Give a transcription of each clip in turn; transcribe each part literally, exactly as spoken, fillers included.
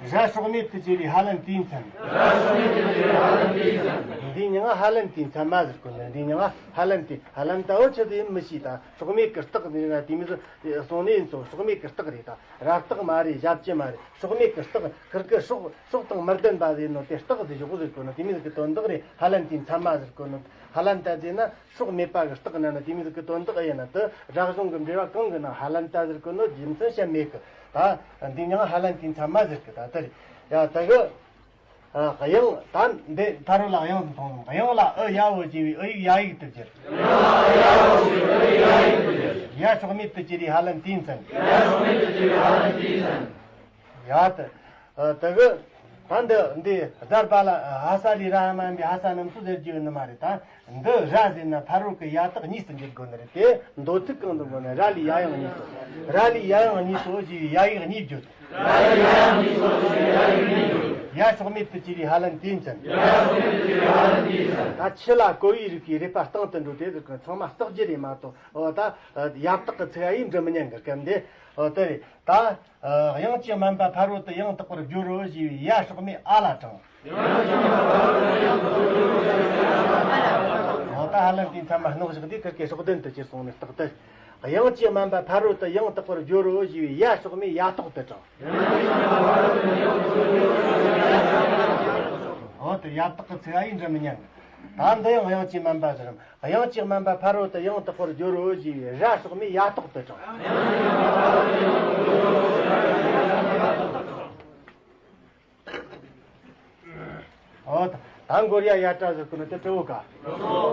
ར་སྲོག་མེད་དུ་གྱུར་པའི་ཧ་ལན་ཏིའི་མཚན། ར་སྲོག་མེད་དུ་གྱུར་པའི་ཧ་ལན་ཏིའི་མཚན། འདིའི་མྱིང་ང་ཧ་ལན་ཏིའི་མཚན་མ་ཟེར་གོ་ནི། འདིའི་མྱིང་ང་ཧ་ལན་ཏི། ཧ་ལན་ཏ་འོ་ཆི་ཟིག་ཡིན་མི་ཤེས་ད། སྲོག་མེད་ཀྱི་རྟགས་ཟེར་ན་དེ་མོ་ཟིག་གསུངས་ནི་ཡིན་ཙང་། སྲོག་མེད་ཀྱི་རྟགས་རེད་ད། ར་རྟགས་མ་རེད། ཞབས་ཀྱུ་མ་རེད། སྲོག་མེད་ཀྱི་རྟགས། ཁིར་ཀི་སྲོག་སྲོག་དང་མི་ལྡན་པ་ཟིག་ཡིན་ནོ་དེ་རྟགས་ཟིག་ཞོག་ཟེར་གོ་ནི། དེ་མོ་ཟིག་གི་དོན་དག་རེད། ཧ་ལན་ཏིའི་མཚན་མ་ཟེར་གོ་ནི། ཧ་ལན་ཏ་ཟེར་ན། སྲོག་མེད་པ་གི་རྟགས་ན་ནི་དེ་མོ་ཟིག་གི་དོན་དག་ཡིན་ན། དེ་ར་གཞུང་གི་འགྲེལ་བ་གང་གི་ནང་ཧ་ལན་ཏ་ཟེར་གོ་ནོ་རྒྱུ་མཚན་བཤད་མེད་གི། ད་འདི་མྱིང་ཧ་ལན་ཏིའི་མཚན་མ་ཟེར་གི། ད་དེ་རེད་ཡ། དེ་གི་ཨ་དབྱངས་ད་འདི་ཕ་རོལ་ལ་དབྱངས་སུ་མཐོང་། དབྱངས་ལ་ཨུ་ཡ་འོ་ཞེས་པའི་ཨུ་ཡིག་ཡ་ཡིག་ཏུ་གྱུར། ཡ་སྲོག་མེད་དུ་གྱུར་པའི་ཧ་ལན་ཏིའི་མཚན། ཡ་དེ། ཨ་དེ་གི་ད་འདི་འདི་ཛར་བ་ལ་ཧ་ས་ལས་ར་ཧ་མ་ཡིན་པའི་ཧ་ས་རྣམས་སུ་ཟེར་རྒྱུ་ཡོད་ནི་མ་རེད་ད། འདི་ར་ཟེར་ན་ཕ་རོལ་གི་ཡ་དག་གཉིས་སུ་འགྱུར་དགོས་ནི་རེད་དེ། མདོ་ཚིག་གང་དུ་དགོས་ན་ར་ལས་ཡ་ཡང་གཉིས་སོ། ར་ལས་ཡ་ཡང་གཉིས་སོ་ཞེས་པའི་ཡ་ཡིག་གཉིས་བརྗོད། ར་ལས་ཡ་ཡང་གཉིས་སོ་ཞེས་པའི་ཡ་ཡིག་གཉིས་བརྗོད། ཡ་སྲོག་མེད་དུ་གྱུར་པའི་ཧ་ལན་ཏིའི་མཚན། ཡ་སྲོག་མེད་དུ་གྱུར་པའི་ཧ་ལན་ཏིའི་མཚན། ད་ཆུ་ལ་གོ་བའི་རིགས་ཀྱི་རེད་པ། སྟེང་དུ་འགྲོ་དེ་ཟེར་གི། ཚང་མ་བརྟག་རྒྱུ་རེད་མ་གཏོགས། འོ་ད་ཡ་བཏགས་ཀྱི་ཚིག་ཡིན་འབྲི་མི་ཉན་གི་སྐབས་འདི། འོ་དེ་རེད་ད། དབྱངས་ཀྱི་དམན་པ་ཕ་རོལ་ཏུ་ཡང་དག་པར་སྦྱོར་རོ་ཞེས་པའི་ཡ་སྲོག་མེད་ཨ་ལ་དྲངས། འོ་ད་ཧ་ལན་ཏིའི་མཚན་མ་རྣོ་བཞག་དུས་ཁིར་ཀའི་སྲོག་ལྡན་དུ་གྱུར་སོང་ནི་རྟགས་དེ། དབྱངས་ཀྱི་དམན་པ་ཕ་རོལ་ཏུ་ཡང་དག་པར་སྦྱོར་རོ་ཞེས་པའི་ཡ་སྲོག་མེད་ཡ་ཐོག་ཏུ་དྲངས། འོ་དེ་ཡ་བཏགས་ཀྱི་ཚིག་ཡིན་འབྲི་མི་ཉན། ད་འདི་ཡང་དབྱངས་ཀྱི་དམན་པ་ཟེར། དབྱངས་ཀྱི་དམན་པ་ཕ་རོལ་ཏུ་ཡང་དག་པར་སྦྱོར་རོ་ཞེས་པའི་ར་སྲོག་མེད་ཡ་ཐོག་ཏུ་དྲངས། འོ་ད་ད་མགོར་ཡ་ཡ་བྲ་ཟེར་གོ་ནི་དེ་དྲི་བོ་ག།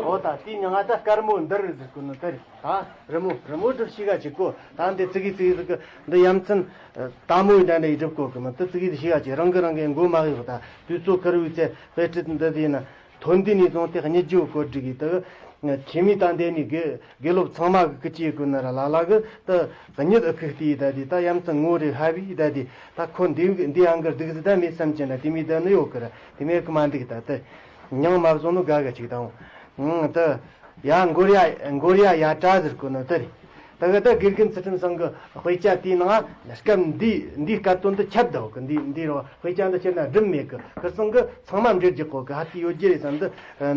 འོ་ད་དེའི་མྱིང་ང་ད་དཀར་མོ་འདི་རུ་ཟེར་གོ་ནི་དེ་རེད་ད། རི་མོ་རི་མོ་སྒྲུབ་ཤེས་ག་ཅིག་གོ། ད་འདི་ཙི་གི་ཙི་གི་ཟེར་གི། འདི་ཡ་མཚན་ད་མོ་ཡི་འདྲ་འདྲ་ཡི་སྒྲུབ་གོ་གི་མི་དེ་ཙི་གི་ཤེས་ག་ཅིག། རང་གི་རང་གི་མགོ་མ་གཡོག་ད། དུས་ཚོད་ཁུར་བའི་ཚེ་དཔེ་ཁྲིད་འདི་དེ་ན། ཐོན་དུས་ནས་བཟུང་སྟེ་གཉིད་རྒྱུ་གོ་སྒྲིག་གི་དུ། ཁྱིམ་མི་དང་འདས་ནས་དགེ་དགེ་སློབ་ཚང་མ་གི་ཀི་ཅི་གོ་ན་ར་ལ་ལ་གི་དུ་གཉིད་ཨ་ཁུག་དེ་ད་དེ་ད་ཡ་མཚན་ངོ་རེ་ཧ་བི་ད་དེ་ད་ཁོ་འདི་འདི་ཨང་གི་སྡུག་ཟི་ད་མེད་བསམ་ཅན་ན་དེ་མི་ད་ནི་ཡོད་གི་ར། དེ་མེད་གི་མ་འདུག་ད་དུ་མྱང་མ་བཟུང་ནོ་ག་ག་ཅིག་དང་། ཨང་དུ་ཡ་མགོར་ཡ་མགོར་ཡ་ཡ་བྲ་ཟེར་གོ་ནོ་དེ་རེད། ད་གི་ད་དགེ་རྒན་ཚུལ་ཁྲིམས་ཚང་གི་དཔེ་ཆ་དེའི་ནང་སྐབས་འདི་འདིའི་སྐད་དོན་དུ་ཁྱབ་ད་གི། འདི་འདི་རོ་དཔེ་ཆ་འདི་ཁྱེར་ན་སྒྲུབ་མེད་གི། ཁིར་ཚང་གི་ཚང་མ་འབྲེལ་རྒྱག་གོ་གི། ཧ་ཏི་ཡོད་རྒྱུ་རེད་བསམ།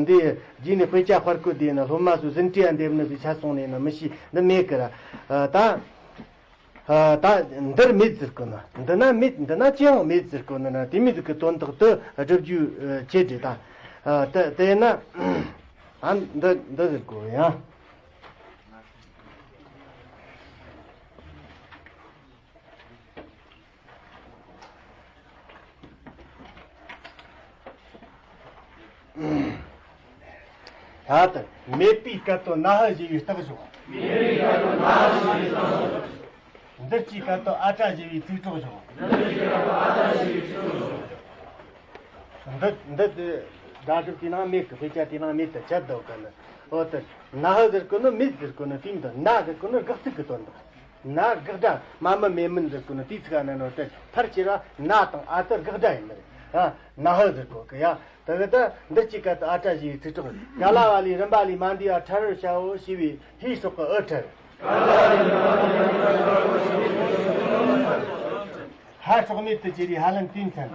འདི་འདི་རྗེས་ནས་དཔེ་ཆ་དཔར་བཀོད་དེ་ན་སློབ་མ་ཚོ་ཟིན་བྲིས་ཡ་འདེབས་ནི་ཟིག་ཆ་སོང་ནས་ན་མི་ཤེས་འདི་མེད་གི་ར། ད་ད་འདིར་མེད་ཟེར་གོ་ན། འདི་ན་མེད། འདི་ན་ཅི་ཡང་མེད་ཟེར་གོ་ན་ན་དེ་མི་ཟིག་གི་དོན་དག་ཏུ་སྒྲུབ་རྒྱུ་ཆེ་འདྲི་ད། ད་དེ་ན་ཨ་འདི་འདི་ཟེར་གོ་ཡ། ད་ལྟ་མེད་པའི་སྐད་དོད་ན་ཧ་ཞེས་པའི་རྟགས་བྱུང་། མེད་པའི་སྐད་དོད་ན་ཧ་ཞེས་པའི་རྟགས་བྱུང་། འདིར་གྱི་སྐད་དོད་ཨ་བྲ་ཞེས་པའི་ཚིག་གྲོགས་བྱུང་། འདིར་གྱི་སྐད་དོད་ཨ་བྲ་ཞེས་པའི་ཚིག་གྲོགས་བྱུང་། འདི་འདི་དེ་སྒྲ་སྒྲུབ་དེ་ནང་མེད་གི། དཔེ་ཆ་དེ་ནང་མེད་དུ་ཆད་འདུག་ག་ནི། འོ་དེ་ན་ཧ་ཟེར་གོ་ནི་མེད་ཟེར་གོ་ནི་དེ་འདི་ན་ཟེར་གོ་ནི་དགག་ཚིག་གི་དོན་དག་ན་དགག་སྒྲ་མ་མི་མེད་མིན་ཟེར་གོ་ནི་དེའི་ཚིག་ཨ་ན་ནོ་དེ་ཕར་ཕྱིར་ར་ན་དང་ཨ་དེ་དགག་སྒྲ་ཡིན་ནི་རེད། ཨ་ན་ཧ་ཟེར་གོ་གི་ཡ། དེ་གི་ད་འདིར་གྱི་སྐད་དོད་ཨ་བྲ་ཞེས་པའི་ཚིག་གྲོགས། ག་ལ་བ་ལས་རིམ་པ་ལས་མ་འདས་པ་ཕྲལ་བར་བྱའོ་ཞེས་པའི་ཧའི་སྲོག་གི་ཨུ་ཕྲལ། ཧ་སྲོག་མེད་དུ་གྱུར་པའི་ཧ་ལན་ཏིའི་མཚན།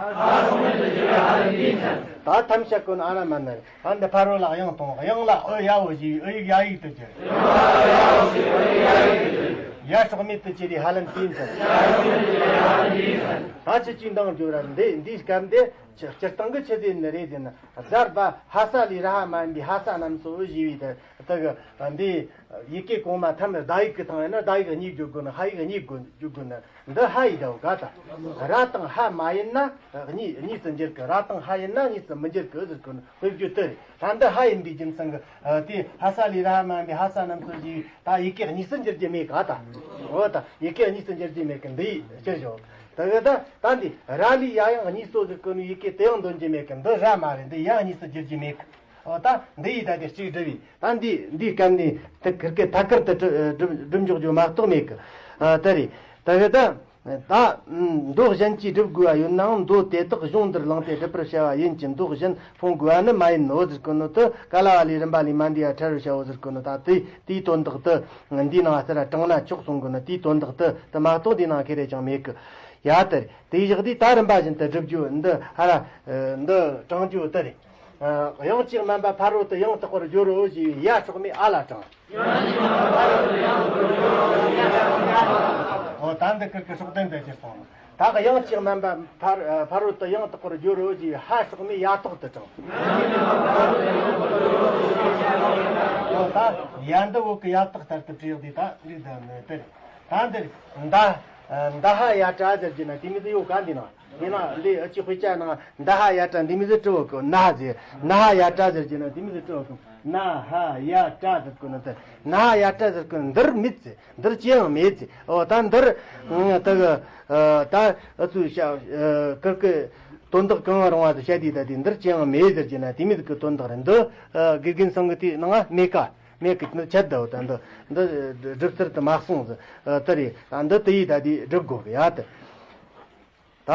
ད་ཐམས་ཅད་ཀུན་ཨ་ར་མ་ན་རེད། ཨ་འདི་ཕ་རོལ་ལ་དབྱངས་གཏོང་། དབྱངས་ལ་ཨུ་ཡ་འོ་ཞེས་པའི་ཨུ་ཡིག་ཡ་ཡིག་ཏུ་གྱུར། ཡ་སྲོག་མེད་དུ་གྱུར་པའི་ཧ་ལན་ཏིའི་མཚན། ད་ཆི་ཅིག་འདང་བརྗོད་ར། འདི་འདིའི་སྐབས་འདི་སྤྱིར་བཏང་གི་ཆི་ཟིག་ནི་རེད་ཟེར་ན། ཛར་བ་ཧ་ས་ལས་ར་ཧ་མ་ཡིན་པའི་ཧ་ས་རྣམས་སུ་ཨུ་ཞེས་པའི་དེ་དེ་གི་འདི་ཡི་གེ་གོང་མ་ཐམས་ཅད་ཟླ་ཡིག་གི་སྟེང་ཡིན་ན་ཟླ་ཡིག་གཉིས་བརྗོད་དགོས་ནི། ཧ་ཡིག་གཉིས་བརྗོད་དགོས་ནི། འདི་ཧ་ཡིག་ད་ག་ད། ར་དང་ཧ་མ་ཡིན་ན་གཉིས་གཉིས་སུ་འགྱུར་གི། ར་དང་ཧ་ཡིན་ན་གཉིས་སུ་མི་འགྱུར་གི་ཟེར་གོ་ནི། དཔེ་བརྗོད་དེ་རེད། ད་འདི་ཧ་ཡིན་པའི་རྒྱུ་མཚན་གི་དེ་ཧ་ས་ལས་ར་ཧ་མ་ཡིན་པའི་ཧ་ས་རྣམས་སུ་ཞེས་པའི་ད་ཡི་གེ་གཉིས་སུ་འགྱུར་རྒྱུ་མེད་ག་ད། འོ་ད་ཡི་གེ་གཉིས་སུ་འགྱུར་རྒྱུ་མེད་གི། འདི་ཡིག་སྤྱིར་བཞག་དེ་གི་ད་ད་འདི་ར་ལས་ཡ་ཡང་གཉིས་སོ་ཟེར་གོ་ནི་ཡི་གེ་དེ་ཡང་འདོན་རྒྱུ་མེད་གི། འདི་ར་མ་རེད། འདི་ཡ་གཉིས་སུ་འགྱུར་རྒྱུ་མེད་གི། འོ་ད་འདི་ཡི་ད་དེ་གཅིག་སྒྲུབ་པས། ད་འདི་འདིའི་སྐབས་ནས་དེ་ཁིར་ཀའི་ཐད་ཀར་དུ་སྒྲུབ་སྒྲུབ་འཇོག་རྒྱུ་མ་གཏོགས་མེད་གི། ཨ་དེ་རེད། དེ་གི་ད་ད་མདོ་གཞན་གྱིས་སྒྲུབ་དགོས་པ་ཡོད་ནའང་མདོ་དེ་དག་གཞུང་འདིར་བླངས་ཏེ་སྒྲུབ་པར་བྱ་བ་ཡིན་གྱི། མདོ་གཞན་སྤོང་དགོས་པ་ནི་མ་ཡིན་ནོ་ཟེར་གོ་ནོ་དེ། ག་ལ་བ་ལས་རིམ་པ་ལས་མ་འདས་པ་ཕྲལ་བར་བྱའོ་ཟེར་གོ་ནོ་ད་དེ་དེའི་དོན་དག་དེ་འདིའི་ནང་ལྟར་དྲངས་ན་ཆོག་གསུང་གོ་ནོ་དེའི་དོན་དག་དེ་དེ་མ་གཏོགས་འདིའི་ནང་ཁེ་རེ་ཅང་མེད་གི། ཡ་དེ་རེད། དེའི་ཞག་དེ་ད་རིམ་པ་བཞིན་དུ་སྒྲུབ་རྒྱུ་འདི་ཧ་ར་འདི་དྲང་རྒྱུ་དེ་རེད། ཨ། དབྱངས་ཅན་རྣམ་པ་ཕ་རོལ་ཏུ་ཡང་དག་པར་སྦྱོར་རོ་ཞེས་པའི་ཡ་སྲོག་མེད་ཨ་ལ་དྲང་། ཨོ་ད་འདི་ཁིར་གི་སྲོག་ལྡན་དུ་གྱུར་སོང་། ད་གི་དབྱངས་ཅན་རྣམ་པ་ཕ་ཕ་རོལ་ཏུ་ཡང་དག་པར་སྦྱོར་རོ་ཞེས་པའི་ཧ་སྲོག་མེད་ཡ་ཐོག་ཏུ་དྲང་། ཨོ་ད་ཡ་འདི་འོག་གི་ཡ་ཐོག་ལྟར་དུ་བྲིས་ཡོད་དེ་ད་འགྲིག་ད་མེད་དེ་རེད། ད་འདིར་མདའ། མདའ་ཧ་ཡ་བྲ་ཟེར་གྱི་ན་དེ་མི་དེ་ཡོད་ག་འདི་ན། དེ་ན་འདི་ཨ་ཅི་དཔེ་ཆ་ནང་མདའ་ཧ་ཡ་བྲ་འདི་མི་དེ་བྲི་བ་གོ་ན་ཧ་ཟེར། ན་ཧ་ཡ་བྲ་ཟེར་གྱི་ན་དེ་མི་དེ་བྲི་བ་གོ་ན་ཧ་ཡ་བྲ་ཟེར་གོ་ན་དེ། ན་ཧ་ཡ་བྲ་ཟེར་གོ་ན་འདིར་མེད་ཟེར། འདིར་ཅི་ཡང་མེད་ཟེར། ཨོ་ད་འདིར་ད་གི་ད་ཨ་ཚུ་ཤ་ཀིར་ཀི་དོན་དག་གང་རུང་བ་དུ་བཤད་དེ་ད་དེ་འདིར་ཅི་ཡང་མེད་ཟེར་གྱི་ན་དེ་མི་དེ་གི་དོན་དག་རེད། འདི་དགེ་རྒན་ཚང་གི་དེ་ནང་མེད་ཀ་མེད་གི་ནི་ཆད་ད་འོ་ད་འདི་འདི་སྒྲུབ་ཚུལ་དུ་མ་གསུངས་ཟེར། ཨ་དེ་རེད། ཨ་འདི་དེ་ཡིས་ད་དེ་སྒྲུབ་དགོས་གི་ཡ་དེ། ད་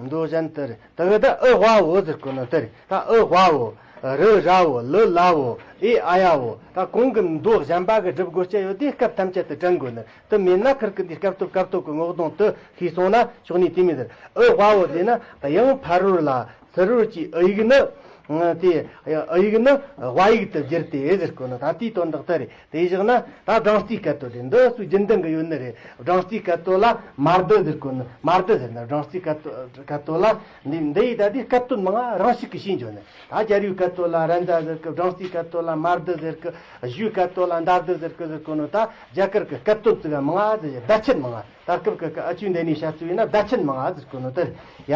མདོ་གཞན་དེ་རེད། ད་གི་ད་ཨུ་ཝ་འོ་ཟེར་གོ་ནི་དེ་རེད། ད་ཨུ་ཝ་འོ། རུ་ར་འོ། ལུ་ལ་འོ། ཨེ་ཨ་ཡ་འོ། ད་གོང་གི་མདོ་གཞན་པ་གི་སྒྲུབ་དགོས་ཅི་ཡོད་དེ་སྐབས་ཐམས་ཅད་དུ་དྲན་དགོས་ནི། དེ་མེད་ན་ཁིར་གི་འདི་སྐབས་སྟོབས་སྐབས་སྟོབས་ཀྱི་ངོ་གདོང་དུ་ཤེས་སོང་ན་ཆོག་ནི་དེ་མི་ཟེར། ཨུ་ཝ་འོ་ཟེར་ན་དབྱངས་ཕ་རོལ་ལ་ཚུ་རོལ་གྱི་ཨུ་ཡིག་ནི། དེ་ཨུ་ཡིག་ནི་ཝ་ཡིག་ཏུ་བསྒྱུར་ཏེ་ཟེར་གོ་ནི། ད་དེའི་དོན་དག་དེ་རེད། དེ་བཞག་ན་ད་སྦྲང་རྩིའི་སྐད་དོད་རེད། འདི་སུ་རྒྱུན་ལྡན་གྱི་ཡོད་ནི་རེད། སྦྲང་རྩིའི་སྐད་དོད་ལ་མ་རྡུ་ཟེར་གོ་ནི། མ་རྡུ་ཟེར་ན་སྦྲང་རྩིའི་སྐད་དོད་སྐད་དོད་ལ་འདི་འདི་ཡི་ད་དེ་སྐད་དོད་མང་ང་རང་བཞིན་གྱིས་ཤེས་འགྱོ་ནི། ད་རྒྱལ་བའི་སྐད་དོད་ལ་ར་མདའ་ཟེར་གི། སྦྲང་རྩིའི་སྐད་དོད་ལ་མ་རྡུ་ཟེར་གི། གཞུའི་སྐད་དོད་ལ་མདའ་རྡུ་ཟེར་གི་ཟེར་གོ་ནི། ད་རྒྱ་གར་གྱི་སྐད་དོད་ཙི་ག་མང་ང་ཟེར་བརྡ་ཆད་མང་ང་། ད་སྐབས་ཀྱི་ཨ་ཆུའི་འདི་ནས་བཤད་ཚུལ་ཡིན་ན་བརྡ་ཆད་མང་ང་ཟེར་གོ་ནི་དེ་རེད། ཡ་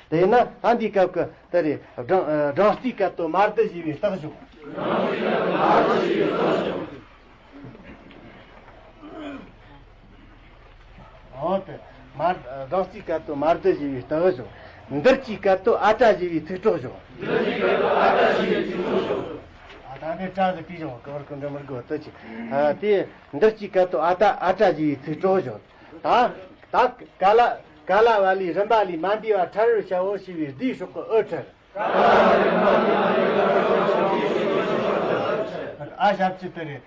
དེ་ན་ད་འདིའི་སྐབས་ཀྱི་དེ་རེད། སྦྲང་སྦྲང་རྩིའི་སྐད་དོད་མ་རྡུ་ཞེས་པའི་རྟགས་བཞག། འོ་དེ་མ་སྦྲང་རྩིའི་སྐད་དོད་མ་རྡུ་ཞེས་པའི་རྟགས་བཞག། འདིར་གྱི་སྐད་དོད་ཨ་བྲ་ཞེས་པའི་ཚིག་གྲོགས་བཞག། འདིར་གྱི་སྐད་དོད་ཨ་བྲ་ཞེས་པའི་ཚིག་གྲོགས་བཞག། ཨ་ད་ནི་བྲ་ཟེར་དུས་བཞག་ག་བར་ཀུན་འདྲ་མི་དགོས་ལྟ་ཅི། ཨ་དེ་འདིར་གྱི་སྐད་དོད་ཨ་ད་ཨ་བྲ་ཞེས་པའི་ཚིག་གྲོགས་བཞག། ད་ད་ག་ལ་ག་ལ་བ་ལས་རིམ་པ་ལས་མ་འདས་པ་ཕྲ་རོལ་བྱའོ་ཞེས་པའི་རྡུའི་སྲོག་གི་ཨུ་ཕྲར། ཨ་ཞབས་ཀྱུ་དེ་རེད།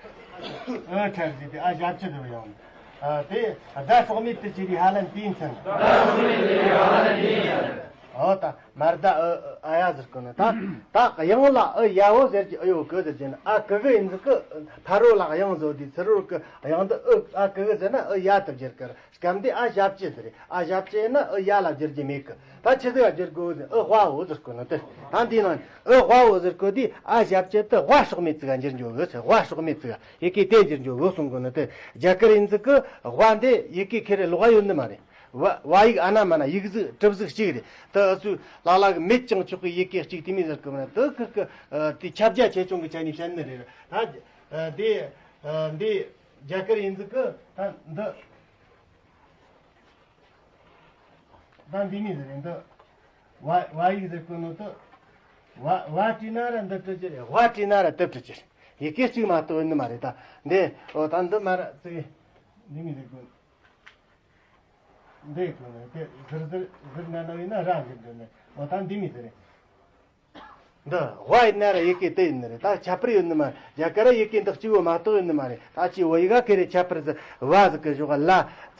ཨུ་ཕྲར་ཟེར་ཏེ་ཨ་ཞབས་ཀྱུ་དེ་ཡང་། ཨ་དེ་ཟླ་སྲོག་མེད་དུ་གྱུར་པའི་ཧ་ལན་དེའི་མཚན། ཨོ་ད་མ་རྡུ་ཨུ་ཨ་ཡ་ཟེར་གོ་ནི། ད་ད་དབྱངས་ལ་ཨུ་ཡ་འོ་ཟེར་གྱི་ཨུ་ཡོད་གི་ཟེར་གྱི་ན་ཨ་གི་གི་ཡིན་ཟིག་གི། ཕ་རོལ་ལ་དབྱངས་བཟོ་དུས་ཚུ་རོལ་གི་དབྱངས་འདི་ཨུ་ཨ་གི་གི་ཟེར་ན་ཨུ་ཡ་དུ་བསྒྱུར་གི་རེད། སྐབས་འདི་ཨ་ཞབས་ཀྱུ་དེ་རེད། ཨ་ཞབས་ཀྱུ་ཡིན་ན་ཨུ་ཡ་ལ་བསྒྱུར་རྒྱུ་མེད་གི། ད་ཆི་ཟིག་ལ་བསྒྱུར་དགོས་ཟེར། ཨུ་ཝ་འོ་ཟེར་གོ་ནི་དེ། ད་འདི་ནང་ཨུ་ཝ་འོ་ཟེར་གོ་དུས་ཨ་ཞབས་ཀྱུ་དེ་ཝ་སྲོག་མེད་ཙི་ག་འགྱུར་འགྱོ་གི་ཟེར། ཝ་སྲོག་མེད་ཙི་ག་ཡི་གེ་དེ་འགྱུར་འགྱོ་གི་གསུང་གོ་ནི་དེ། རྒྱ་གར་ཡིན་ཙི་གི་ཝ་འདི་ཡི་གེ་ཁེ་རེ་ལོགས་ཡོད་ནི་མ་རེད། ཝ་ཝ་ཡིག་ཨ་ན་མ་ན་ཡིག་གཟུགས་གྲུབ་གཟུགས་གཅིག་རེད། དེ་ཨུ་ཚུ་ལ་ལ་གི་མེད་ཀྱང་ཆོག་གི་ཡི་གེ་གཅིག་དེ་མིན་ཟེར་གི་མ་རེད། དེ་ཁི་ཁི་དེ་ཁྱབ་རྒྱ་ཆེ་ཆུང་གི་ཆ་ནས་བཤད་ནི་རེད། ད་དེ་འདི་རྒྱ་གར་ཡིན་ཙི་གི་ད་འདི། ད་འདི་མི་ཟེར་རེད་འདི། ཝ་ཝ་ཡིག་ཟེར་གོ་ནོ་དེ། ཝ་ཝ་བྲིས་ན་ར་འདི་བྲི་རྒྱུ་རེད། ཝ་བྲིས་ན་ར་དེ་བྲི་རྒྱུ་རེད། ཡི་གེ་གཅིག་མ་གཏོགས་ཡོད་ནི་མ་རེད། ད་འདི་ཨོ་ད་འདི་མ་ར་ཙི་གེ་འདི་མི་ཟེར་གོ། འདི་གོ་ནི་དེ་ཟིར་ཟིར་ཟིར་ན་ན་ཡིན་ན་ར་ཟེར་འདི་ནི་ཨོ་ད་འདི་མི་ཟེར་རེད། འདི་ཝ་ཡིན་ན་ར་ཡི་གེ་དེ་ཡིན་ནི་རེད། ད་ཁྱད་པར་ཡོད་ནི་མ་རེད། རྒྱ་གར་ར་ཡི་གེ་འདི་གཅིག་པོ་མ་གཏོགས་ཡོད་ནི་མ་རེད། ད་ཅི་བོད་ཡིག་ག་ཁེ་རེ་ཁྱད་པར་ཟེར་ཝ་ཟེར་གི་ཞོག་ལ་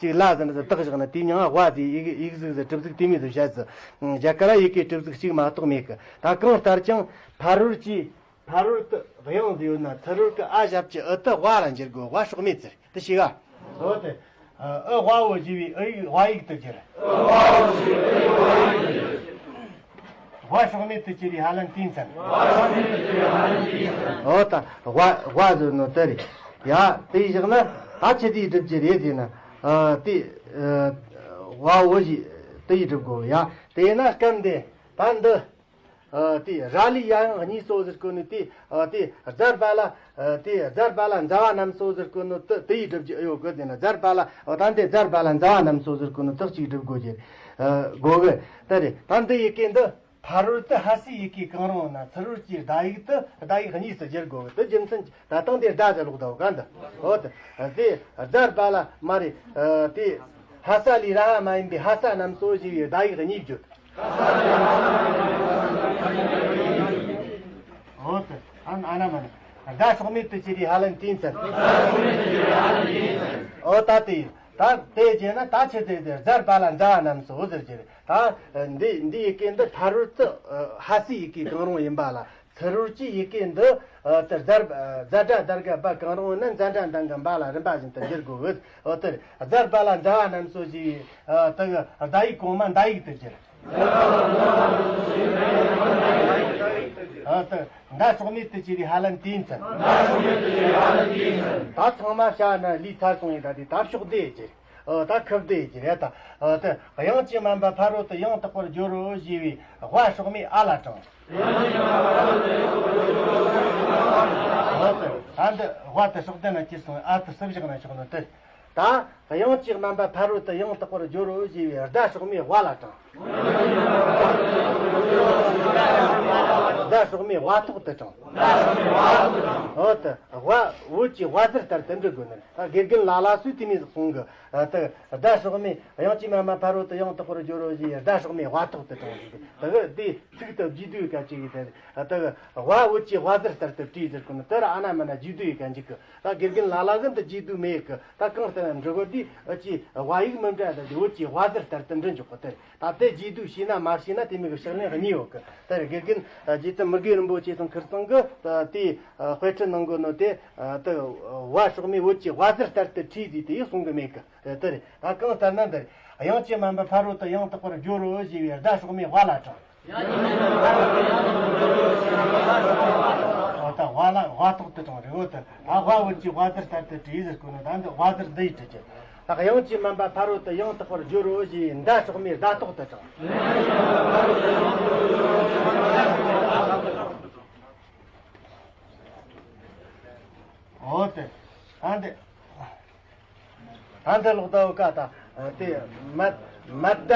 ཅིག་ལ་ཟེར་ན་ཟེར་བཏགས་བཞག་ན་དེའི་མྱིང་ང་ཝ་ཟེར། ཡིག་ཡིག་གཟུགས་ཟེར་གྲུབ་གཟུགས་དེ་མོ་ཟེར་བཤད་ཟེར། རྒྱ་གར་ར་ཡི་གེ་གྲུབ་གཟུགས་གཅིག་མ་གཏོགས་མེད་གི། ད་གང་ལྟར་ཀྱང་ཕ་རོལ་གྱི་ཕ་རོལ་ཏུ་དབྱངས་ཟེར་ཡོད་ན་ཚུ་རོལ་གི་ཨ་ཞབས་ཀྱུ་ཨུ་དེ་ཝ་ལ་འགྱུར་དགོས། ཝ་སྲོག་མེད་ཟེར་དེ་ཤེས་ག། འོ་དེ། ཨུ་ཝ་འོ་ཞེས་པའི་ཨུ་ཡིག་ཝ་ཡིག་ཏུ་བསྒྱུར། ཝ་སྲོག་མེད་དུ་གྱུར་པའི་ཧ་ལན་དེའི་མཚན། འོ་ད་ཝ་ཝ་ཟེར་ནོ་དེ་རེད། ཡ་དེ་བཞག་ན་ད་ཆི་དེ་ཡིས་སྒྲུབ་ཀྱི་རེད་ཟེར་ན། ཨ་དེ་ཨ་ཝ་འོ་ཞེས་དེ་ཡིས་སྒྲུབ་དགོས། ཡ་དེ་ཡིན་ན་སྐབས་འདི་ད་འདི། ཨ་དེ་ར་ལས་ཡ་དབྱངས་གཉིས་སོ་ཟེར་གོ་ནི་དེ། ཨ་དེ་ཛར་བ་ལ། ཨ་དེ་ཛར་བ་ལ་ཛ་བ་རྣམས་སོ་ཟེར་གོ་ནི་དེ་དེ་ཡིས་སྒྲུབ་རྒྱུ་ཨེ་ཡོད་གི་ཟེར་ན། ཛར་བ་ལ། ཨ་ད་འདི་ཛར་བ་ལ་ཛ་བ་རྣམས་སོ་ཟེར་གོ་ནི་དེ་གཅིག་སྒྲུབ་དགོས་ཀྱི། ཨ་དགོས་གི་དེ་རེད། ད་འདི་ཡི་གེ་འདི་ཕ་རོལ་ཏུ་ཧ་སའི་ཡི་གེ་གང་རུང་ན་ཚུ་རོལ་གྱི་བརྡ་ཡིག་ཏུ་བརྡ་ཡིག་གཉིས་སུ་བསྒྱུར་དགོས་གི། དེ་རྒྱུ་མཚན་ད་དང་དེ་བརྡ་ཟེར་ལོག་ད་ག་འདི། འོ་དེ་དེ་ཛར་བ་ལ་མ་རེད། ཨ་དེ་ཧ་ས་ལས་ར་ཧ་མ་ཡིན་པའི་ཧ་ས་རྣམས་སོ་ཞེས་པའི་བརྡ་ཡིག་གཉིས་བརྗོད། འོ་ད་ཨ་ན་མ་ན། བརྡ་སྲོག་མེད་དུ་གྱུར་པའི་ཧ་ལན་དེའི་མཚན། འོ་ད་དེ་ཡིན། ད་དེ་བྱས་ན་ད་ཆི་ཟེར་དེ། རྫ་རྦ་ལ་ཛ་ཝ་རྣམས་སོ་ཟེར་གྱི་རེད། ད་འདི་འདི་ཡི་གེ་འདི་ཕ་རོལ་ཏུ་ཨ་ཧ་སིའི་ཡི་གེ་གང་རུང་ཡིན་པ་ལ། ཚུ་རོལ་གྱི་ཡི་གེ་འདི་ཨ་དེ་རྫ་རྫ་སྒྲ་བརྡར་ག་བ་གང་རུང་ཡིན་ན་ཛ་འགྲ་འདང་གི་འབའ་ལ་རིམ་པ་བཞིན་དུ་འགྱུར་དགོས། འོ་དེ་རྫ་རྦ་ལ་ཛ་ཝ་རྣམས་སོ་ཞེས་པའི་ཨ་དེ་གི་བརྡ་ཡིག་གོང་མ་འདའ་ཡིག་ཏུ་གྱུར། ཨ་དེ་འདའ་ཕྱོགས་མེད་དུ་གྱུར་པའི་ཧ་ལན་དེའི་མཚན། ད་ཚང་མ་བྱ་ན་ལུས་ཚར་སོང་ཡིན། ད་དེ་ད་ཕྱོགས་བདེ་གྱུར། ཨོ་ད་ཁུ་བདེ་གྱུར་རེད་ད། ཨོ་དེ་དབྱངས་ཀྱིས་དམན་པ་ཕ་རོལ་ཏུ་ཡང་དག་པར་སྦྱོར་རོ་ཞེས་པའི་ཝ་ཕྱོགས་མེད་ཨ་ལ་དྲངས། ཨོ་དེ་ད་འདི་ཝ་དེ་ཕྱོགས་བདེ་ན་ཁྱེར་སོང་། ཨ་དེ་སུབ་བཞག་ན་ཆོག་ནི་དེ། ད་དབྱངས་ཀྱིས་དམན་པ་ཕ་རོལ་ཏུ་ཡང་དག་པར་སྦྱོར་རོ་ཞེས་པའི་ད་ཕྱོགས་མེད་ཝ་ལ་དྲངས། ད་ཕྱོགས་མེད་ཝ་ཐོག་ཏུ་དྲངས། འོ་ད་ཝ་བོད་ཀྱི་ཝ་ཟེར་ལྟར་དུ་འབྲི་དགོས་ནི། ད་དགེ་རྒན་ལ་ལ་སུས་དེ་མོ་ཟིག་གསུང་གི། ད་ད་ཕྱོགས་མེད་དབྱངས་ཀྱིས་དམན་པ་ཕ་རོལ་ཏུ་ཡང་དག་པར་སྦྱོར་རོ་ཞེས་ད་ཕྱོགས་མེད་ཝ་ཐོག་ཏུ་དྲངས་ཟིག། ད་གི་དེ་ཚིག་ཏུ་རྗེས་ཟློས་ག་ཅིག་ཡིན་ད། ད་གི་ཝ་བོད་ཀྱི་ཝ་ཟེར་ལྟར་དུ་བྲིས་ཟེར་གོ་ནི། དེ་ར་ཨ་ན་མ་ན་རྗེས་ཟློས་ག་འཇུག་གི། ད་དགེ་རྒན་ལ་ལ་གི་འདི་རྗེས་ཟློས་མེད་གི། ད་གང་ལྟར་འབྲི་དགོས་དུས་ཨ་ཅི་ཝ་ཡིག་མི་འདྲ། ད་དེ་བོད་ཀྱི་ཝ་ཟེར་ལྟར་དུ་འབྲི་འཇུག་གི། དེ་ད་དེ་རྗེས་ཟློས་ཤེས་ན་མ་ཤེས་ན་དེ་མོ་གི་ཕྱག་ལེན་གཉིས་ཡོད་གི། དེ་རྒྱལ་རྒན་རྗེ་བཙུན་མི་དགེ་རིན་པོ་ཆེ་ཚང་ཁིར་ཚང་གི་དེ་དཔེ་ཁྲིད་གནང་གོ་ནོ་དེ། དེ་ཝ་ཕྱོགས་མེད་བོད་ཀྱི་ཝ་ཟེར་ལྟར་དུ་བྲིས་ཟིག་དེ་གསུང་གི་མེད་གི། དེ་རེད། ད་གང་ལྟར་ན་འདིར་དབྱངས་ཀྱིས་དམན་པ་ཕ་རོལ་ཏུ་ཡང་དག་པར་སྦྱོར་རོ་ཞེས་པའི་ད་ཕྱོགས་མེད་ཝ་ལ་དྲངས། ཨོ་ད་ཝ་ལ་ཝ་ཐོག་ཏུ་དྲངས་རེད། འོ་ད་ད་ཝ་བོད་ཀྱི་ཝ་ཟེར་ལྟར་དུ་བྲིས་ཟེར་གོ་ནོ། ད་འདི་ཝ་ཟེར་འདི་ཡི་བྲིས་ཀྱི། ད་དབྱངས་ཀྱིས་དམན་པ་ཕ་རོལ་ཏུ་ཡང་དག་པར་སྦྱོར་རོ་ཞེས་ད་ཕྱོགས་མེད་ད་ཐོག་ཏུ་དྲངས། འོ་དེ། ད་འདི། ད་འདི་ལོག་ད་འོ་ཀ་ད། དེ་མད་མད་ད་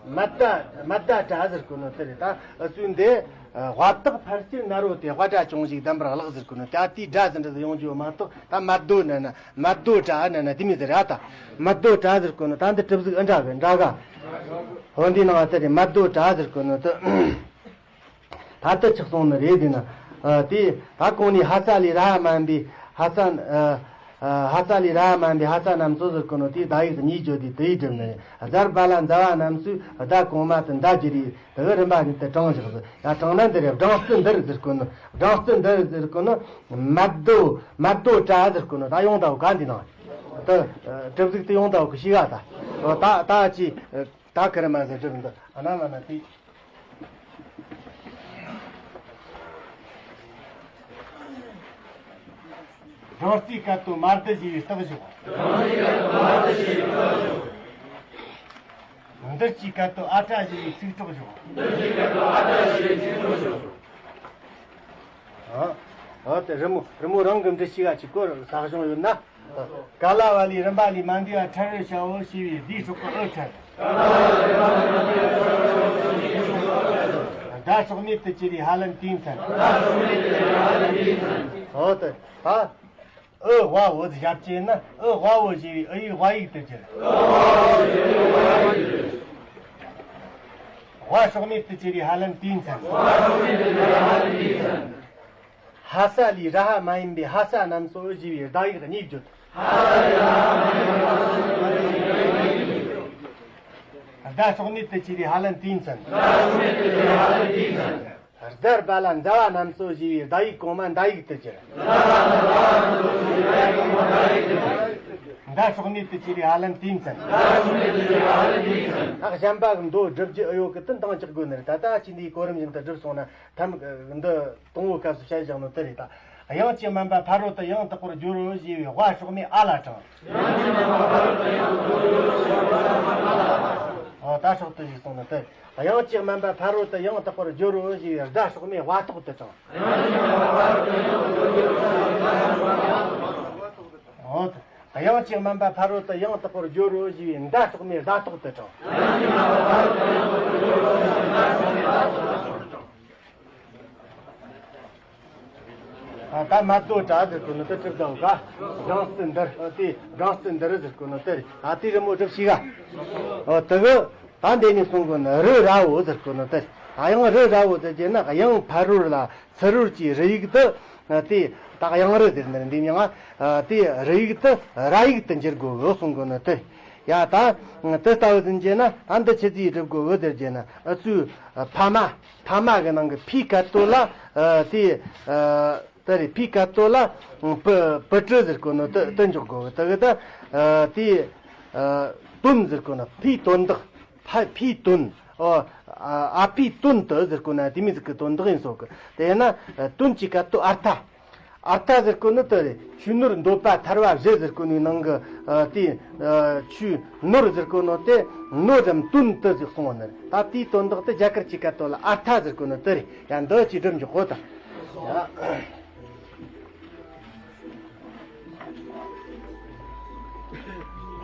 མད་ད་མད་ད་དྲ་ཟེར་གོ་ནོ་དེ་རེད། ད་ཚུལ་འདི་ཝ་བཏགས་ཕར་ཕྱིར་ན་རོ་དེ་ཝ་སྒྲ་ཅུང་ཞིག་ལྡན་པར་བཀླག་ཟེར་གོ་ནོ། ད་དེའི་སྒྲ་ཟེར་འདྲ་ཟིག་ཡོང་རྒྱུ་མ་གཏོགས། ད་མད་དོ་ན་ན་མད་དོ་དྲ་ན་ན་དེ་མོ་ཟེར་ཡ། ད་མད་དོ་དྲ་ཟེར་གོ་ནོ། ད་འདི་གྲུབ་གཟུགས་ཨི་འདྲ་གི་འདྲ་ག། འོ་འདི་ནང་དེ་རེད། མད་དོ་དྲ་ཟེར་གོ་ནོ་དེ། ད་ལྟ་ཆགས་སོང་ནི་རེད་དེ་ན། ཨ་དེ་ད་གོང་ནས་ཧ་ས་ལས་ར་ཧ་དམན་པའི་ཧ་ས། ཨ་ཨ་ཧ་ས་ལས་ར་ཧ་དམན་པའི་ཧ་ས་རྣམས་སོ་ཟེར་གོ་ནོ་དེའི་བརྡ་ཡིག་གཉིས་བརྗོད་དེ་དེ་ཡིས་སྒྲུབ་ནི་རེད། རྫ་རྦ་ལ་ཛ་ཝ་རྣམས་སུ་བརྡ་གོང་མ་དེ་འདའ་རྒྱུ་རེད། དེ་གི་རིམ་པ་བཞིན་དུ་དྲངས་བཞག་ཟེར། ཡང་དྲངས་ན་འདི་རེད། སྦྲང་རྩི་འདིར་ཟེར་གོ་ནོ། སྦྲང་རྩི་འདིར་ཟེར་གོ་ནོ། མད་དོ་མད་དོ་དྲ་ཟེར་གོ་ནོ། ད་ཡོང་ད་འོ་ག་འདི་ནང་། ད་གྲུབ་གཟུགས་དེ་ཡོང་ད་འོ་གི་ཤི་ག་ད། ད་ད་ཅི། ད་ཁེར་མ་ཟེར་སྒྲུབ་འདི་ཨ་ན་མ་ན་དེ། སྦྲང་རྩིའི་སྐད་དོད་མད་དོ་ཞེས་པའི་རྟགས་བཞག། སྦྲང་རྩིའི་སྐད་དོད་མད་དོ་ཞེས་པའི་རྟགས་བཞག། འདིར་གྱི་སྐད་དོད་ཨ་དྲ་ཞེས་པའི་ཚིག་གྲོགས་བཞག། འདིར་གྱི་སྐད་དོད་ཨ་དྲ་ཞེས་པའི་ཚིག་གྲོགས་བཞག། ཨ། ཨ་དེ་རི་མོ་རི་མོ་རང་གི་འབྲི་ཤེས་ག་ཅིག་སྐོར་ས་གཞུང་ཡོད་ན། ག་ལ་བ་ལས་རིམ་པ་ལས་མ་འདས་པ་ཕྲལ་རེ་བྱའོ་ཞེས་པའི་དེའི་སྲོག་གི་ཨུ་ཕྲལ། ད་སྲོག་མེད་དུ་གྱུར་པའི་ཧ་ལན་དེའི་མཚན། འོ་དེ། ད་ཨུ་ཝ་འོ་ཞབས་ཀྱུ་ན་ཨུ་ཝ་འོ་ཞེས་པའི་ཨུ་ཡིག་ཝ་ཡིག་ཏུ་གྱུར། ཝ་སྲོག་མེད་དུ་གྱུར་པའི་ཧ་ལན་དེའི་མཚན། ཧ་ས་ལས་ར་ཧ་མ་ཡིན་པའི་ཧ་ས་རྣམས་སོ་ཨུ་ཞེས་པའི་བརྡ་ཡིག་གཉིས་བརྗོད། ད་སྲོག་མེད་དུ་གྱུར་པའི་ཧ་ལན་དེའི་མཚན། རྫ་རྦ་ལ་ཛ་ཝ་རྣམས་སོ་ཞེས་པའི་བརྡ་ཡིག་གོང་མ་འདའ་ཡིག་ཏུ་གྱུར། ད་སྲོག་མེད་དུ་གྱུར་པའི་ཧ་ལན་དེའི་མཚན། ད་གཞན་པ་གི་མདོ་སྒྲུབ་རྒྱུ་ཨེ་ཡོད་གི། དེ་འདང་རྒྱག་དགོས་ནི་རེད། ད་ལྟ་ཅི་འདིའི་གོ་རིམ་བཞིན་དུ་བསྒྲུབས་སོང་ན། ཐམ་འདི་དང་པོའི་སྐབས་སུ་བཤད་བཞག་ནོ་དེ་རེད་ད། དབྱངས་ཀྱིས་དམན་པ་ཕ་རོལ་ཏུ་ཡང་དག་པར་སྦྱོར་རོ་ཞེས་པའི་ཝ་སྲོག་མེད་ཨ་ལ་དྲངས། ཨོ་ད་སྲོག་ཏུ་ཞིག་སོང་ནོ་དེ། དབྱངས་ཀྱིས་དམན་པ་ཕ་རོལ་ཏུ་ཡང་དག་པར་སྦྱོར་རོ་ཞེས་པའི་ད་སྲོག་མེད་ཝ་ཐོག་ཏུ་དྲངས། ཨོ་དབྱངས་ཀྱིས་དམན་པ་ཕ་རོལ་ཏུ་ཡང་དག་པར་སྦྱོར་རོ་ཞེས་པའི་ད་སྲོག་མེད་ད་ཐོག་ཏུ་དྲངས། ཨ། ད་མད་དོ་དྲ་ཟེར་གོ་ནོ་དེ་གྲུབ་དང་ག། སྦྲང་རྩི་འདིར། ཨ་དེ་སྦྲང་རྩི་འདིར་ཟེར་གོ་ནོ་དེ་རེད། ཨ་དེ་རི་མོ་གྲུབ་ཤིག་ག། ཨོ་དེ་གི་ད་འདི་ནས་གསུང་གོ་ནོ་རི་ར་འོ་ཟེར་གོ་ནོ་དེ་རེད། ཨ་དབྱངས་རི་ར་འོ་ཟེར་གྱི་ན་དབྱངས་ཕ་རོལ་ལ་ཚུ་རོལ་གྱི་རི་ཡིག་དེ། ཨ་དེ་ད་དབྱངས་རི་ཟེར་ནི་རེད། འདི་མྱིང་ང་། ཨ་དེ་རི་ཡིག་དེ་ར་ཡིག་ཏུ་འགྱུར་དགོས་གི་གསུང་གོ་ནོ་དེ་རེད། ཡ་ད། དེ་ལྟ་བུ་ཟིན་རྗེས་ན་ད་འདི་ཆི་ཟིག་སྒྲུབ་དགོས་འོ་ཟེར་རྗེས་ན་ཨ་སུའི་ཕ་མ་ཕ་མ་གི་ནང་གི་ཕའི་ཀ་ཏོ་ལ་ཨ་དེ་ཨ་དེ་རེད། ཕའི་ཀ་ཏོ་ལ་ཨ་པི་པི་ཏྲི་ཟེར་གོ་ནོ་དེ་དེ་འཇོག་དགོས་གི། དེ་གི་ད་ཨ་དེ་ཨ་དོན་ཟེར་གོ་ནོ་ཕའི་དོན་དག་ཕ་ཕའི་དོན་ཨོ་ཨ་ཨ་ཕའི་དོན་དུ་ཟེར་གོ་ན་དེ་མོ་ཟིག་གི་དོན་དག་ཡིན་སོགས་གི། དེ་ཡིན་ན་ཨ་དོན་གྱི་ཀ་ཏོ་ཨར་ཐ། ཨར་ཐ་ཟེར་གོ་ནི་དེ་རེད། ཆོས་ནོར་འདོད་པ་ཐར་བ་བཞི་ཟེར་གོ་ནི་ནང་གི་ཨ་དེ་ཨ་ཆོས་ནོར་ཟེར་གོ་ནོ་དེ་ནོར་རམ་དོན་དུ་ཟིག་གསུངས་པ་ནི་རེད། ད་དེའི་དོན་དག་དེ་རྒྱ་གར་གྱི་ཀ་ཏོ་ལ་ཨར་ཐ་ཟེར་གོ་ནི་དེ་རེད། ཡང་འདི་ཅིག་སྒྲུབ་འཇོག་གོ་ད། ཡ།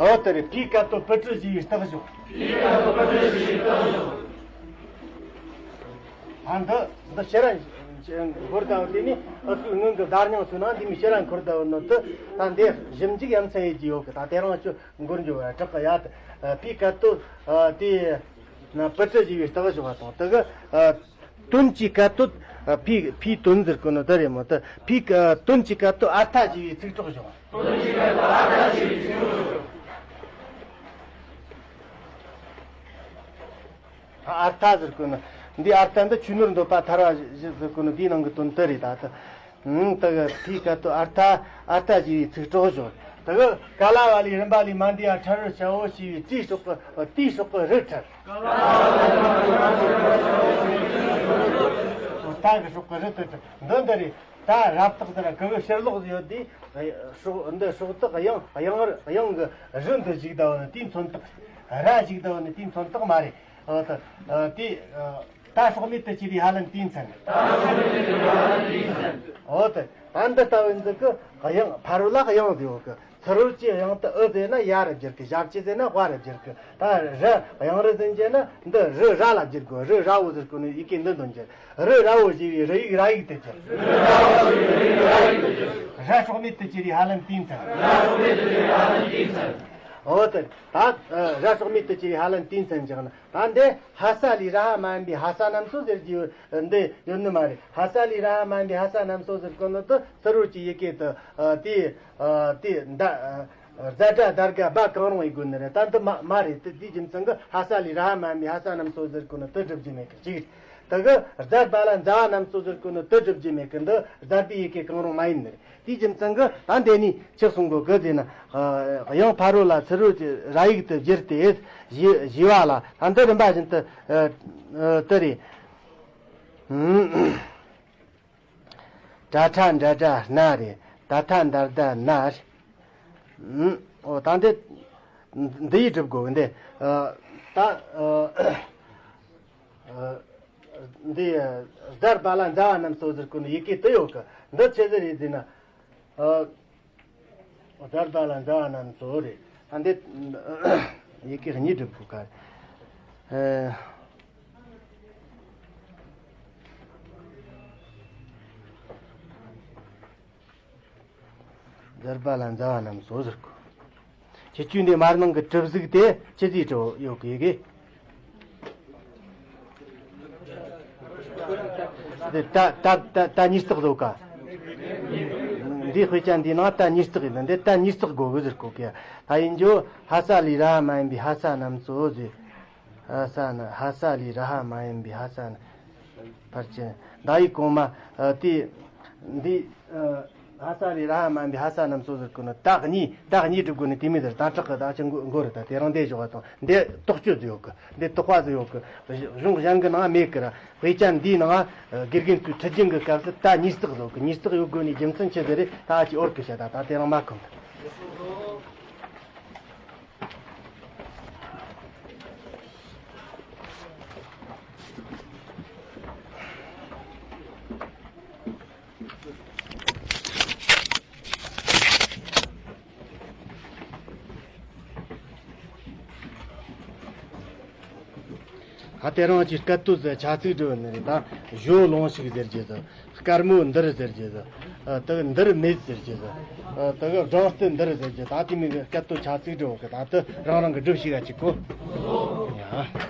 ཨོ་དེ་རེད། ཕའི་ཀ་ཏོ་པི་ཏྲི་ཞེས་པའི་རྟགས་ཞོག་ཕའི་ཀ་ཏོ་པི་ཏྲི་ཞེས་པའི་རྟགས་ཞོག་ཨ་འདི་འདི་ཕྱི་ར་འཁོར་ལྟ་བུ་དེ་ནི་ཨ་སུའི་སྔོན་གྱི་བརྡ་རྙིང་ཚོ་ནང་འདི་མི་ཕྱི་ར་འཁོར་ལྟ་བུ་ནོ་དུ་ད་འདི་ཞིབ་འཇུག་ཡ་མཚན་ཡོད་ཀྱི་ཡོད་གི། ད་དེ་རང་ཆུ་འགོར་འགྱོ་བ་དྲག་གི་ཡ། ཕའི་ཀ་ཏོ་དེ་ན་པི་ཏྲི་ཞེས་པའི་རྟགས་ཞོག་པ་དང་དེ་གི་དོན་གྱི་ཀ་ཏོ། ཕའི་ཕའི་དོན་ཟེར་གོ་ནོ་དེ་རེད་མོ། དེ་ཕའི་དོན་གྱི་ཀ་ཏོ་ཨར་ཐ་ཞེས་པའི་ཚིག་གྲོགས་བྱུང་། དོན་གྱི་ཀ་ཏོ་ཨར་ཐ་ཞེས་པའི་ཚིག་གྲོགས་བྱུང་། ཨར་ཐ་ཟེར་གོ་ནོ་འདི་ཨར་ཐ་འདི་ཆོས་ནོར་འདོད་པ་ཐར་བ་ཟེར་གོ་ནོ་འདིའི་ནང་གི་དོན་དེ་རེད། ད་དེ་དེ་གི་ཕའི་ཀ་ཏོ་ཨར་ཐ་ཨར་ཐ་ཞེས་པའི་ཚིག་གྲོགས་བྱུང་། དེ་གི་ག་ལ་བ་ལས་རིམ་པ་ལས་མ་འདས་པ་ཕྲ་རོལ་བྱ་བའོ་ཞེས་པའི་དེའི་སྲོག་གི་དེའི་སྲོག་གི་རི་ཁྲ། ད་གི་སྲོག་གི་རི་དེ་འདི་འདི་རེད། ད་རབ་རྟགས་ཟེར་གི་གི་ཕྱིར་ལོག་ཡོད་དེ། སྲོག་འདི་སྲོག་རྟགས་དབྱངས་དབྱངས་དབྱངས་གི་རི་འདི་ཞིག་ད་བ་ནི་དེའི་མཚོན་རྟགས། ར་ཞིག་ད་བ་ནི་དེའི་མཚོན་རྟགས་མ་རེད། ཨ་ད་དེ་ད་སྲོག་མེད་དུ་གྱུར་པའི་ཧ་ལམ་དེའི་མཚན། ཨོ་ད་ད་འདི་ལྟ་བུ་འདི་གི་དབྱངས་ཕ་རོལ་ལ་དབྱངས་ཟེར་བ་གི། ཚུ་རོལ་གྱི་དབྱངས་དེ་ཨུ་ཟེར་ན་ཡ་རུ་བསྒྱུར་གི། ཞབས་ཀྱུ་ཟེར་ན་ཝ་རུ་བསྒྱུར་གི། ད་རི་དབྱངས་རི་ཟེར་གྱི་ན་འདི་རི་ར་ལ་བསྒྱུར་དགོས། རི་ར་བོ་ཟེར་གོ་ནི་ཡི་གེ་འདི་འདོན་རྒྱུ། རི་ར་བོ་ཞེས་པའི་རི་ཡིག་ར་ཡིག་དེ་གྱུར། ར་སྲོག་མེད་དུ་གྱུར་པའི་ཧ་ལམ་དེའི་མཚན། ཨོ་དེ་ད་ར་སྲོག་མེད་དུ་གྱུར་པའི་ཧ་ལམ་དེའི་མཚན་བཞག་ན། ད་འདི་ཧ་ས་ལས་ར་ཧ་མ་ཡིན་པའི་ཧ་ས་རྣམས་སོ་ཟེར་གྱི་འདི་ཡོད་ནི་མ་རེད། ཧ་ས་ལས་ར་ཧ་མ་ཡིན་པའི་ཧ་ས་རྣམས་སོ་ཟེར་གོ་ནི་དེ་ཚུ་རོལ་གྱི་ཡི་གེ་དེ་དེ་དེ་ད་རྫ་སྒྲ་བརྡ་དགའ་བ་གང་རུང་ཡི་དགོས་ནི་རེད། ད་འདི་མ་མ་རེད། དེ་དེའི་རྒྱུ་མཚན་གྱིས་ཧ་ས་ལས་ར་ཧ་མ་ཡིན་པའི་ཧ་ས་རྣམས་སོ་ཟེར་གོ་ནི་དེ་སྒྲུབ་རྒྱུ་མེད་གི་གཅིག་རེད། དེ་གི་རྫ་བ་ལ་མཛའ་བ་རྣམས་སོ་ཟེར་གོ་ནི་དེ་སྒྲུབ་རྒྱུ་མེད་གི། འདི་རྫ་བའི་ཡི་གེ་གང་རུང་མ་ཡིན་ནི་རེད། དེའི་རྒྱུ་མཚན་གྱིས་ད་འདི་ནི་ཆི་གསུང་དགོས་གི་ཟེར་ན། དབྱངས་ཕ་རོལ་ལ་ཚུ་རོལ་གྱི་ར་ཡིག་ཏུ་བསྒྱུར་ཏེ་ཞེས་ཞེས་པ་ལ། ད་འདི་རིམ་པ་བཞིན་དུ་དེ་རེད། ཏྲ་ཁྲ་འདྲ་འདྲ་ན་རེད། ད་ཐ་འདར་ད་ན་རེད། ཨོ་ད་འདི་འདི་ཡིས་སྒྲུབ་དགོས་འདི། ད་འདི་རྫ་བ་ལ་མཛའ་བ་རྣམས་སོ་ཟེར་གོ་ནི་ཡི་གེ་དེ་ཡོད་གི། འདི་ཆི་ཟིག་རེད་ཟེར་ན། རྫ་བ་ལ་མཛའ་བ་རྣམས་སོ་རེད། ད་འདི་ཡི་གེ་གཉིས་སྒྲུབ་དགོས་ག་རེད། རྫ་བ་ལ་མཛའ་བ་རྣམས་སོ་ཟེར་གོ། ཁྱེད་ཆོས་འདི་མར་ནང་གི་གྲུབ་གཟུགས་དེ་ཆི་ཟིག་བྲིས་ཡོད་གི་གི། དེ་ད་ད་ད་ད་ཉིས་རྩེག་བཟོ་ག། འདི་དཔེ་ཆ་འདི་ནང་ད་ཉིས་རྩེག་ཡིན་ན་འདི་ད་ཉིས་རྩེག་དགོས་གི་ཟེར་གོ་གི། ད་ཡིན་རྒྱུ་ཧ་ས་ལས་ར་ཧ་མ་ཡིན་པའི་ཧ་ས་རྣམས་སོ་ཟེར། ཧ་ས་ན་ཧ་ས་ལས་ར་ཧ་མ་ཡིན་པའི་ཧ་ས་ན། ཕར་ཕྱིན་ཟླ་ཡི་གོང་མ་ཨ་དེ་འདི་ཨ་ཧ་ས་ལས་ར་ཧ་མ་ཡིན་པའི་ཧ་ས་རྣམས་སོ་ཟེར་གོ་ནི་ད་གཉིས་ད་གཉིས་སྒྲུབ་དགོས་ནི་དེ་མི་ཟེར། ད་དྲག་གི་ད་ཅི་མགོ་མགོ་རུ་ད་དེ་རང་འདས་བཞག་པ་དང་འདི་རྟོགས་སྤྱོད་ཟིག་ཡོད་གི། འདི་རྟོགས་པ་ཟིག་ཡོད་གི། གཞུང་གཞན་གི་ནང་མེད་གི་ར། དཔེ་ཆ་འདིའི་ནང་དགེ་རྒན་ཚོའི་ཁྲིད་རྒྱུན་གི་སྐབས་སུ་ད་ཉིས་རྩེག་བཟོ་གི། ཉིས་རྩེག་ཡོད་དགོས་ནི་རྒྱུ་མཚན་ཆི་ཟིག་རེད། ད་ཅི་འོར་གི་བཤད། ད་ད་དེ་རང་མ་ཁོམ། ཨ་དེ་རང་གི་སྐད་དོད་ཟེར་ཆ་ཚིག་སྒྲིལ་ནི་རེད། ད་ཞོ་ལོང་ཞིག་ཟེར་རྒྱུ་ཟེར། དཀར་མོ་འདིར་ཟེར་རྒྱུ་ཟེར། ཨ་དེ་འདིར་མེད་ཟེར་རྒྱུ་ཟེར། ཨ་དེ་སྦྲང་རྩི་འདིར་ཟེར་རྒྱུ། ད་དེ་མིན་གི་སྐད་དོད་ཆ་ཚིག་སྒྲིལ་གི། ད་དེ་རང་རང་གི་སྒྲུབ་ཞིག་ག་གཅིག་གོ། ཡ།